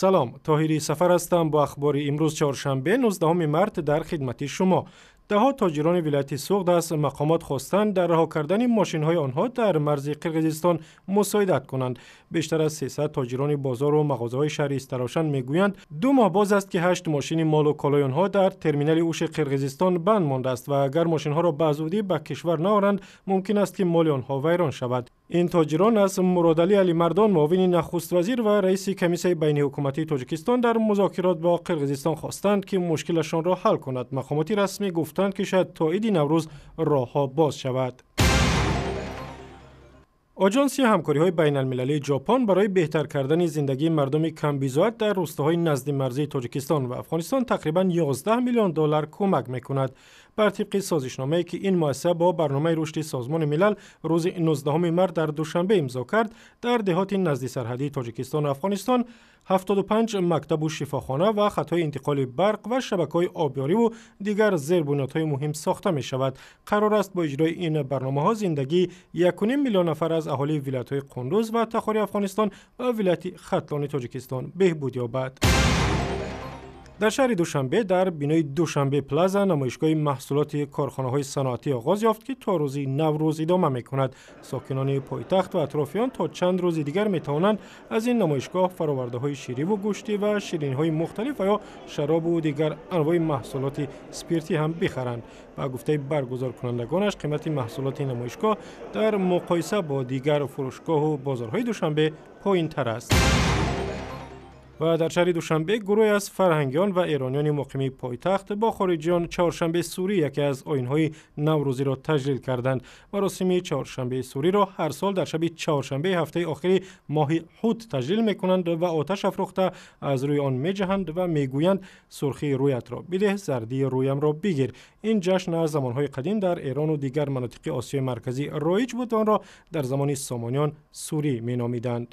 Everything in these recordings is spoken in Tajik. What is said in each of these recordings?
Салом, Тоҳири Сафар ҳастам бо ахбори имрӯз, чоршанбе, 19 март, дар хидмати шумо. Даҳҳо тоҷирони вилояти Суғд аз мақомот хостанд, дар раҳо кардани мошинҳои онҳо дар марзи Қирғизистон мусоидат кунанд. Бештар аз 300 тоҷирони бозору мағозаҳои шаҳри Истаравшан мегӯянд, 2 моҳ боз аст, ки ҳашт мошини молу колои онҳо дар терминали Уши Қирғизистон банд мондааст ва агар мошинҳоро ба зудӣ ба кишвар наоранд, мумкин аст, ки моли онҳо вайрон шавад. Ин тоҷирон аз Муродалӣ Алимардон, муовини нахуствазир ва раиси Комиссияи байниҳукуматии Тоҷикистон дар музокирот бо Қирғизистон хостанд, ки мушкилашонро ҳал кунад. Мақомоти расмӣ гуфтанд, ки шояд то иди Наврӯз роҳҳо боз шавад. Оҷонси ҳамкориҳои байналмилалии Ҷопон барои беҳтар кардани зиндагии мардуми камбизоат дар рӯстаҳои наздимарзии Тоҷикистон ва Афғонистон тақрибан 11 миллион доллар кӯмак мекунад. Бар тибқи созишномае, ки ин муассиса бо Барномаи рушди Созмони Милал рӯзи 19 март дар Душанбе имзо кард, дар деҳоти наздисарҳадии Тоҷикистону Афғонистон 75 мактабу шифохона ва хатҳои интиқоли барқ ва шабакаҳои обёриву дигар зербунёдҳои муҳим сохта мешавад. Қарор аст, бо иҷрои ин барномаҳо зиндагии 1,5 миллион нафар аз аҳолии вилоятҳои Қундуз ва Тахори Афғонистон ва вилояти Хатлони Тоҷикистон беҳбуд ёбад. Дар шаҳри Душанбе дар бинои Душанбе Плаза намоишгоҳи маҳсулоти корхонаҳои саноатӣ оғоз ёфт, ки то рӯзи Наврӯз идома мекунад. Сокинони пойтахт ва атрофиён то чанд рӯзи дигар метавонанд аз ин намоишгоҳ фаровардаҳои шириву гӯштӣ ва шириниҳои мухталиф ва ё шаробу дигар анвои маҳсулоти спиртӣ ҳам бихаранд. Ба гуфтаи баргузоркунандагонаш, қимати маҳсулоти намоишгоҳ дар муқоиса бо дигар фурӯшгоҳу бозорҳои Душанбе поинтар аст. Ва дар шаҳри Душанбе гурӯҳе аз фарҳангиён ва эрониёни муқими пойтахт бо хориҷиён Чаҳоршанбе Сурӣ, яке аз оинҳои наврӯзиро таҷлил карданд. Маросими Чаҳоршанбеи Суриро ҳар сол дар шаби чаҳоршанбеи ҳафтаи охири моҳи ҳут таҷлил мекунанд ва оташ афрӯхта, аз рӯи он меҷаҳанд ва мегӯянд: «Сурхии рӯятро бидеҳ, зардии рӯямро бигир». Ин ҷашн аз замонҳои қадим дар Эрону дигар манотиқи Осиёи Марказӣ роиҷ буд ва онро дар замони Сомониён сурӣ меномиданд.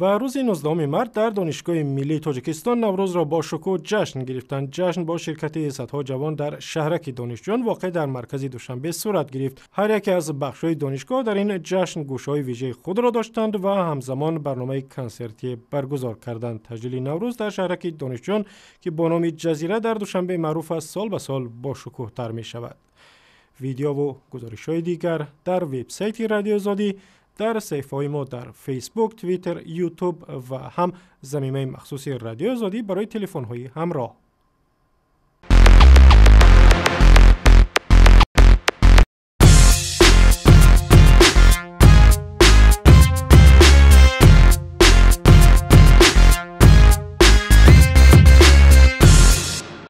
Ва рӯзи 19 март дар Донишгоҳи миллии Тоҷикистон Наврӯзро бо шукӯҳ ҷашн гирифтанд. Ҷашн бо ширкати садҳо ҷавон дар шаҳраки донишҷӯён, воқеъ дар маркази Душанбе, сурат гирифт. Ҳар яке аз бахшҳои донишгоҳ дар ин ҷашн гӯшаҳои вижаи худро доштанд ва ҳамзамон барномаи консертӣ баргузор карданд. Таҷлили Наврӯз дар шаҳраки донишҷӯён, ки бо номи Ҷазира дар Душанбе маъруф аст, сол ба сол бошукӯҳтар мешавад. Видеову гузоришҳои дигар дар вебсайти Радиои Озодӣ, дар саҳифаҳои мо дар Фейсбук, Твиттер, Ютуб ва ҳам замимаи махсуси Радиои Озодӣ барои телефонҳои ҳамроҳ.